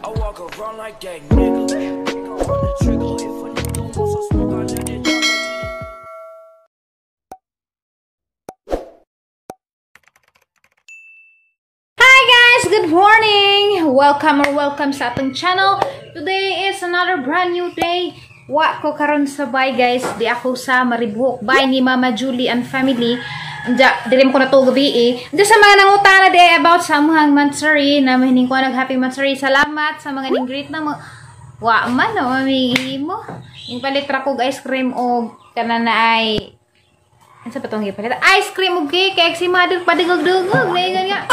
I walk around like that nigga. On the trigger, if a nigga wants some smoke, I let it drop. Hi guys! Good morning! Welcome or welcome sa atong channel. Today is another brand new day. Wa ko karon sa bay guys. Di ako sa Maribuhok. Bay ni Mama Julie and family. Anja, dili mo ko na gabi eh. Anja sa mga nangutana di about sa among monthsary na mahining ko nag happy monthsary. Salamat sa mga ning greet na mo. Wa man no mamigi mo. Ning palit ra kog ice cream og kana na ay ano sa patong gipalit? Ice cream og cake kay si mother padigog-dugog na ingon nga.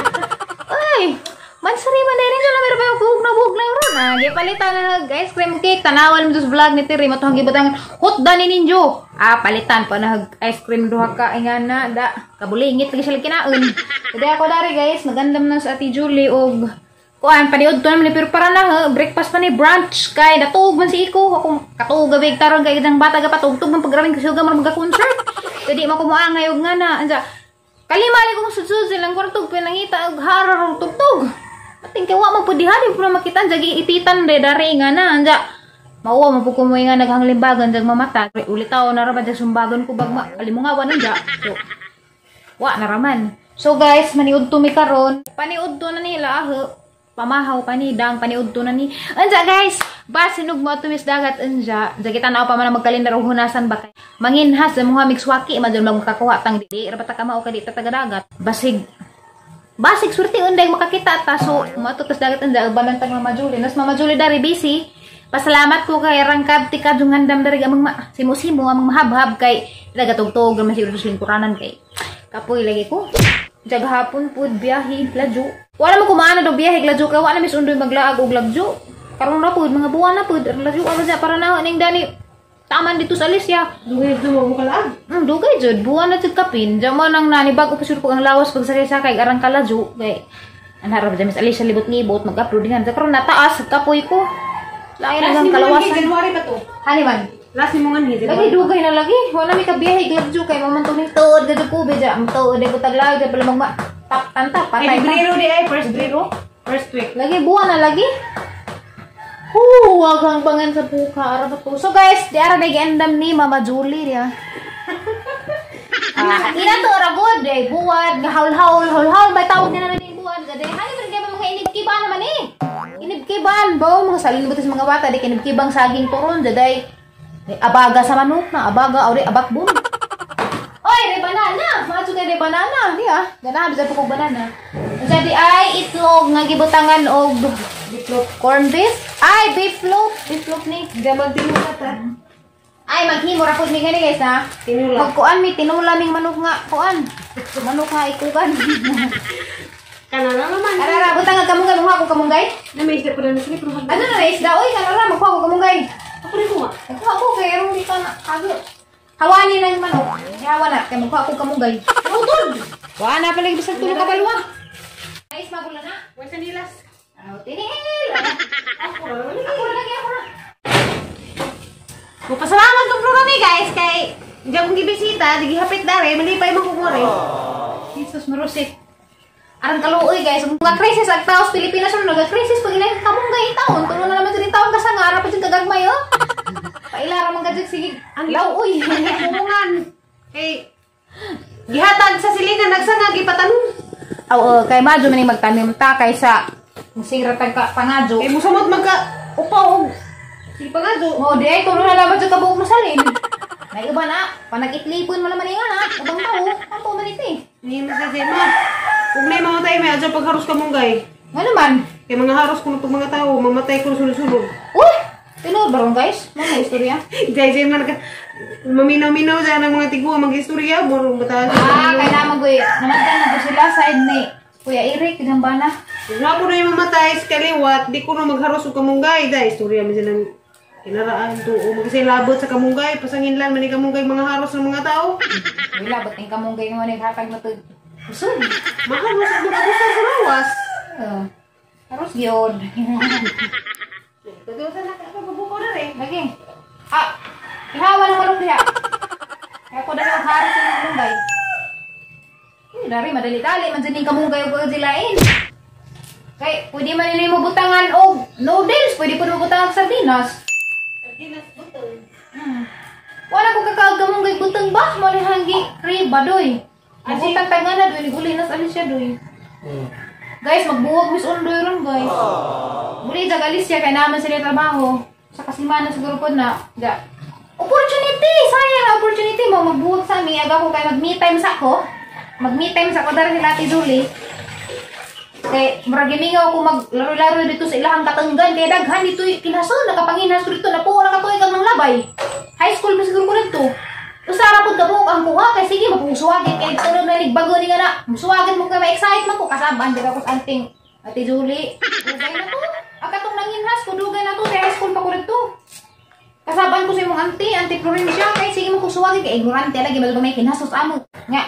Ay, mansari man din na meron pa yung na bug na ron. Ah, gipalitan na nag ice cream cake tanawan mo sa vlog ni Tiri matuhang gibutang hot da ni ninyo. Ah, palitan pa na ice cream duha ka ingan na da kabulingit lagi sila kinaon. Today ako dari guys, nagandam na sa Ate Julie og kuan paniud to naman pero para na breakfast pa ni brunch kay natuog man si Iko akong katuog gabi taron kay idang bata gapatugtog man pagraming kasuga man maga-concert. Dili man ko moangay og nga na anja kalimali kong sudsud silang kwartog pinangita og harar og tugtog. Ating kay wa man pud diha di pud makita anja giipitan de dari nga na anja mauwa man pud ko mo nga naghanglimbagan jag mamata. Ulitaw na ra ba jag sumbagon ko bagma alimungawan anja. So wa na ra man. So guys, maniudto mi karon. Paniudto na nila aho. Pamahaw panidang paniudto na ni. Anja guys, basinog mo tumis dagat anja. Anja kita na pa man magkalendar og hunasan ba kay manginhas sa mga migswaki man jud magkakuha tang di ra bata ka mao kay di ta taga dagat. Basig basig swerte unday makakita ta so moadto tas dagat anja banan tag Mama Julie. Nas Mama Julie dari busy. Pasalamat ko kay rangkab ti kadjong andam dari amang simo-simo amang mahabhab kay nagatugtog man siguro sa lingkuranan kay kapoy lagi ko. Jag hapon pud biyahe ladyo. Wala man kumaana do biyahe ladyo kay wala mis undoy maglaag og lagyo. Karon ra pud mga buwan na pud ladyo ra siya para na ning dani taman dito sa Alicia. Dugay jud mo kalaag. Dugay jud buwan na jud kapin. Diyan mo nang nani bag-o pa sur ang lawas pag sakay-sakay arang kaladyo kay anara ba Miss Alicia libot-ngibot mag-upload dingan. Karon nataas kapoy ko. Lain ang kalawasan. January pa to. Hani man. Last ni mo nganhi. Lagi dugay na lagi. Wala mi kabiyahe glagyo kay maman to ni tuod gadto ko beja. Ang tuod ko taglaw jud pala magma tap tanta patay. Ay Febrero di ay first Febrero. First week. Lagi buwan na lagi. Hu, wag ang bangan sa buka ara ba to. So guys, di ara na giandam ni Mama Julie diya. Ah, ina to ra good eh buwad nga haul-haul haul-haul may tawag nila na buwad gade. Hani man kay mga inibkiban naman eh. Inibkiban ba mga salin butis mga bata di kinibkibang saging turon daday. Abaga sa manok na, abaga, o di, abakbon. Oy, re banana! Maadyo kay re banana. Di ah, ganahan, bisa po kong banana. Jadi ay itlog nga gibutangan og beef loaf. Corn beef? Ay, beef loaf. Beef loaf ni. Di magtinula ta. Ay, maghimo ra pud mi gani guys ha. Tinula. Magkuan mi, tinula ming manok nga, kuan. Manok nga ikugan. Kanara naman. Kanara, butang nga kamunggay, manghuha ko kamunggay. Na may isda pa na sila, pero ano na isda? Oy, kanara, magkuha ko kamunggay. Ako rin kuha. Nagkuha ko kay erong dito na kago. Hawani na yung manok. Hawa na kay magkuha ko kamunggay. Utod. Wa na pala bisag tulo ka balwa. Nice magula na. Wa sa nilas. Aw tinil. Ako ra ako ra lagi ako ra. Mupasalamat ko pro kami guys kay di akong gibisita, di gihapit dare, malipay man ko kore. Jesus marusik. Aran kaluoy guys, mga crisis ag taos Pilipinas ron naga-crisis pag ilay kamunggay taon, tulo na naman sa taon kasanga ara pa jud kagagmay oh. Paila ra man gajud sige. Ang lauoy. Pumungan. Kay gihatag sa silina nagsanga gipatanom. Aw oh, kay madyo man magtanim ta kaysa musira tag pangadyo. Kay musamot magka upaw og sige pangadyo. Mo di ay tulo na laman jud kabuok masalin. Nay uban na, panag-itlipon mo naman ingon ha. Ubang tao, ato man iti. Ni masasema. Ug nay mamatay may adyo pagharos kamunggay. Ngano man? Kay mga haros kuno tong mga tawo, mamatay kuno sulod-sulod. Uy! Tinuod ba ron guys? Mga istorya. Jay man ka maminaw-minaw sa ng mga tigwa mag-istorya borong bata. Ah, kay naman goy. Namatay na sila side ni Kuya Eric Gambana. Kung ako na yung mamatay sa kaliwat, di ko na magharos og kamunggay. Dahil istorya man silang kinaraan to. O magkasilabot sa kamunggay, pasanginlan man ni kamunggay mga haros ng mga tao. Wala, ba't yung kamunggay mo naghatag na to? Usod. Maharos ang mga gusto sa lawas. Oh. Haros gyud. Totoo sa nakapabuko na rin. Lagi. Ah, ihawa ng manok diha. Kaya ko dahil haros ng kamunggay. Uy, dari madali-dali man dyan yung kamunggay og dilain. Kay pwede man nimo butangan og noodles, pwede pud mo butangan og sardinas. Sardinas butang. Wala ko kakaag kamunggay butang ba? Mo ni hanggi riba doy. Magbutang tangana doy, niguli nas Alicia doy. Guys, magbuwag mis undoy ron, guys. Muli jag Alicia kay naman sila trabaho. Sa kasimana siguro pod na. Da. Opportunity, sayang na opportunity mo magbuwag sa ami aga ko kay mag me time sa ako. Mag me time sa ako dara sila Ate Julie. Kay murag gimingaw ko maglaro-laro dito sa ilahang katanggan kay daghan dito kinaso nakapanginas ko dito napuo na katuig ang labay. High school pa siguro ko nito. Usa ra pud kabuok ang kuha kay sige mapusuwagit kay tunog na nigbago ni nga na. Musuwagit mo kay ma-excite man ko kasabaan di ba ko sa anting Ate Julie. Dugay na to. Ang katong nanginhas ko dugay na to kay high school pa ko nito. Kasabaan ko sa imong auntie, Auntie Florencia, kay sige mo kusuwagit kay ignorante lagi malo may kinhasos amo. Nga.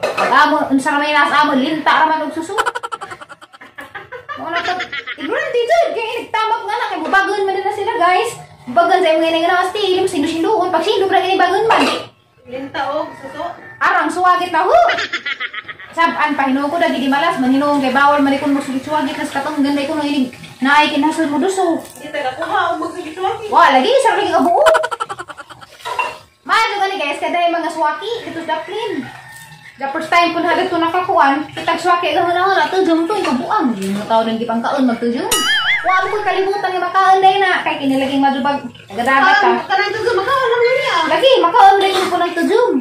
Pag amo unsa ra may nas amo linta ra man og suso. Mo na to. Ignorante jud kay nagtamak nga na kay mubagon man na sila, guys. Bagon sa imong nga asti ilim sindu-sinduon pag sindo ra kini bagon man. Linta og suso. Arang suwagit na ho. Saban pa hinuon ko dagi di malas man hinuon kay bawal man ikon mo suwagit nas katong ganda ikon inig naay kinhason mo duso. Di taga kuha og magsugisuwagi. Wa lagi sa lagi kabuo. Maadto gani guys kada mga suwaki dito sa Dublin. The first time kun hagat ko nakakuan, kitag suwaki ang hunahon ato jum to ikabuang. Di mo tawo nang gipangkaon magtujum. Wa mo ko'y kalimutan nga makaon day na kay kinilaging madubag tagadagat ta. Kanang tujum makaon lang niya. Lagi makaon day ko ng tujum.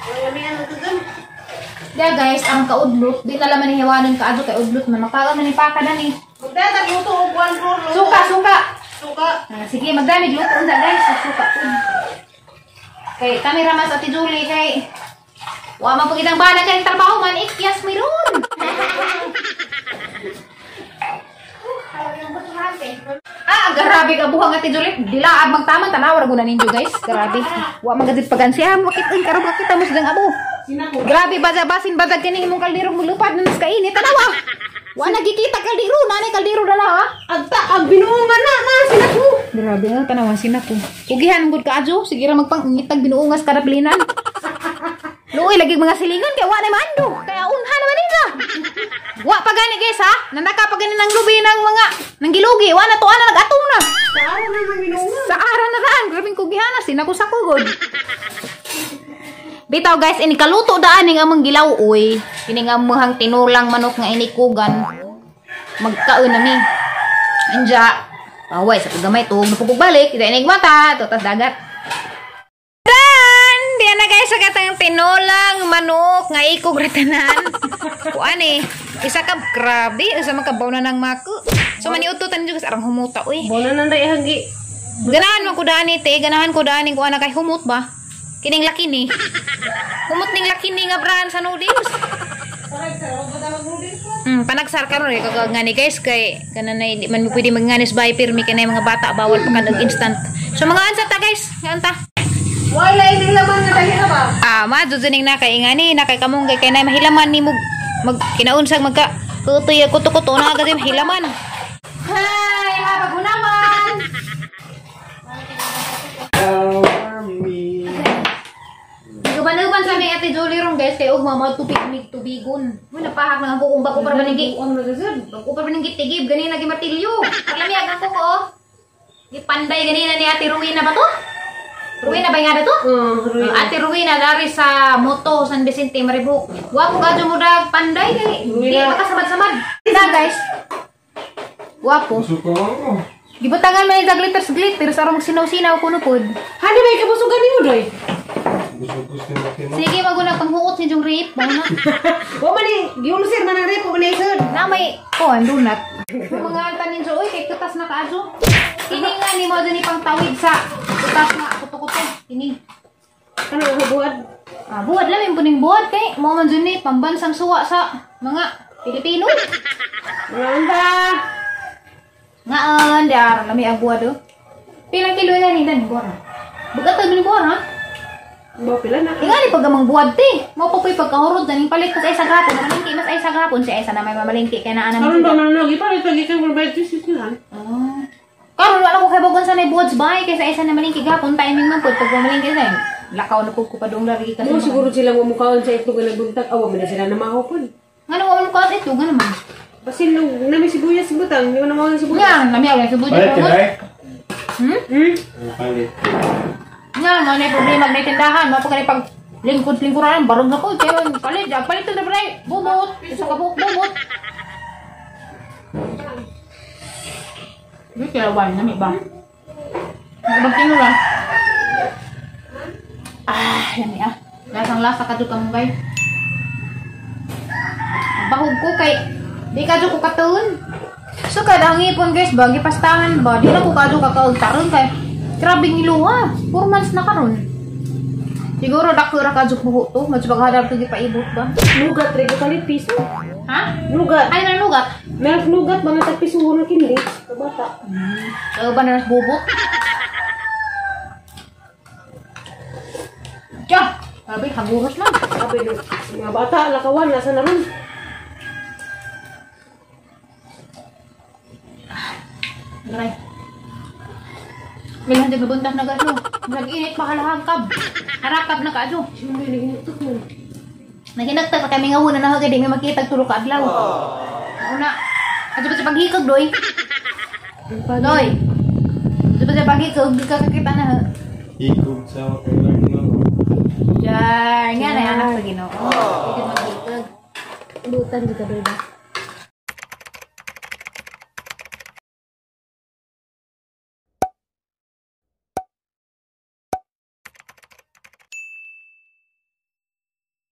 Lami ang tujum. Diya guys, ang kaudlot, di na laman ni hiwanon kaadto kay udlot man makaon man ni paka dani. Magdatag luto og 1 floor luto. Suka, suka. Suka. Ah, sige, magdamig luto unta guys, sa suka pud. Kay kami ramas Ate Julie kay wa man pud kitang bana kay trabaho man ikyas mi ron. Ah, grabe ka buhang Ate Julie. Dilaab magtaman tanaw ra guna ninyo guys. Grabe. Wa man gadit pagansiya makit-on karon makita mo silang abo. Grabe baza basin bazag kini imong kaldero mulupad na nas kainit tanawa. Wa nagikita kaldero, nanay kaldero dala ha. Agta ang binuungan na na sila ko. Grabe nga tanawa sina ko. Kugihan gud ka adyo, sige ra magpangitag binuungas kada plinan. Luoy lagi mga silingan kay wa na mando. Kaya unha naman nila. Wa pa gani guys ha. Nanaka pa gani ng lubi ng mga nanggilugi, wa na to ana nagatong na. Sa ara na nang binuungan. Sa ara na daan, grabing kugihana sina ko sa kugod. Bitaw guys, ini kaluto daan ning among gilaw uy. Kini nga among tinulang manok nga inikugan. Magkaon nami. Anja. Paway sa paggamay tuog na pugog balik, ida inig mata, tutas dagat. Dan, diyan na guys sa katang tinulang manok nga ikog ratanan. Kuan eh, isa ka grabe, isa man ka baw na ng mako. So maniudto tan jud arang humuta uy. Bono nang dai hanggi. Ganahan man ko dani te, ganahan ko dani ko ana kay humot ba? Kining laki ni. Humot ning laki ni nga brand sa noodles. Panagsar karon eh kag ngani guys kay kananay di man mo pwede manganis bay pirmi kanay mga bata bawal pa kan og instant. So mga ansa ta guys, nga anta. Why la ini laman nga dali na ba? Ah, madto ning na kay ngani na kay kamunggay kay nay mahilaman nimo mag kinaunsag magka kutoy kuto-kuto na agad hilaman. Hi, habag hunaman. Uban-uban sa aming Ate Julie ron guys kay ugma magtupig mig tubigon. Mo napahak lang ang kukong bako para manigi. Bako para manigi tigib ganina gi martilyo. Paglami ang kuko oh. Gi panday ganina ni Ate Rowena ba to? Rowena ba nga to? Rowena. Ate Rowena dari sa Moto San Vicente Maribojoc. Wa ko kadyo mo dag panday kay di makasamad-samad. Na guys. Wapo. Gibutangan man ni glitters glitters aron sinaw-sinaw kuno pod. Hani may kabusugan nimo doy. Sige, maguna panghuot ni Jung Rip. Bago na. Wa man ni giulusir man ang rip o man Na may kuan donut. Mga tanin so oy kay kutas na kaadyo. Kini nga ni mo ni pangtawid sa kutas nga kuto-kuto. Kini. Ano ang buhat? Ah, buhat lang yung puning buhat kay mo man jud ni pambansang suwa sa mga Pilipino. Randa. Ngaan diar lami ang buhat do. Pilang kilo yan ni dan buhat. Bugat ni buhat ha? Ba pila na. Ingali pag amang buwad te. Mo pa po'y pagkahurot ganing palit kas ay sa gapon. Mamalingki mas ay sa gapon si Aisa na may mamalingki kay naa naman. Karon ba man no gipalit pag ikaw provide this na. Ah. Karon wala ko kay bogon sa nay buwad bay kay sa Aisa na malingki gapon timing man pud pag mamalingki sa lakaw na pud ko padung lari kasi. Mo siguro sila mo mukaon sa itlog nga nagbuntag awa man sila na mahupon. Ngano wa man mukaon itlog nga naman. Basin nami sibuyas butang, di mo na mawala sibuyas. Nga, nami ang sibuyas. Palit ka, Day? Hmm? Palit. Nga, mo na problema may tindahan, mo pa pag lingkod-lingkuran, barog na ko. Kaya palit, palit na pre. Bubot, isa ka buhok, bubot. Di kaya ba, nami ba? Ibang tinura. Ah, yami ah. Lasang lasa ka dyan kamunggay. Bahog ko kay di ka ko katuon. So kada ang ipon guys, bagi pastahan ba, di na ko kadyo kakaog taron kay grabe ngiluha. 4 months na karon. Siguro dako ra kadyo buho to, mas paghadap to gipaibot ba. Nugat re ko palit piso. Ha? Nugat. Ay na nugat. Meron nugat mga tag piso na kindi. Kabata. So ba na bubot? Tiya! Grabe, haguros lang. Sabi no, mga bata lakawan nasa na ron. Aray. May hindi mabuntas na gasyo. Nag-init pa halahangkab. Harakab na kaadyo. Siyempre naginuktok mo. Naginagtag na kami nga una na hagay di may makita tulo ka adlaw. Una. Adyo ba sa paghikog doy? Doy. Adyo ba sa paghikog di ka kakita na. Ikog sa wakang no. Jar, nga na anak sa Ginoo. Hindi maghikog. Butan di ka doy ba?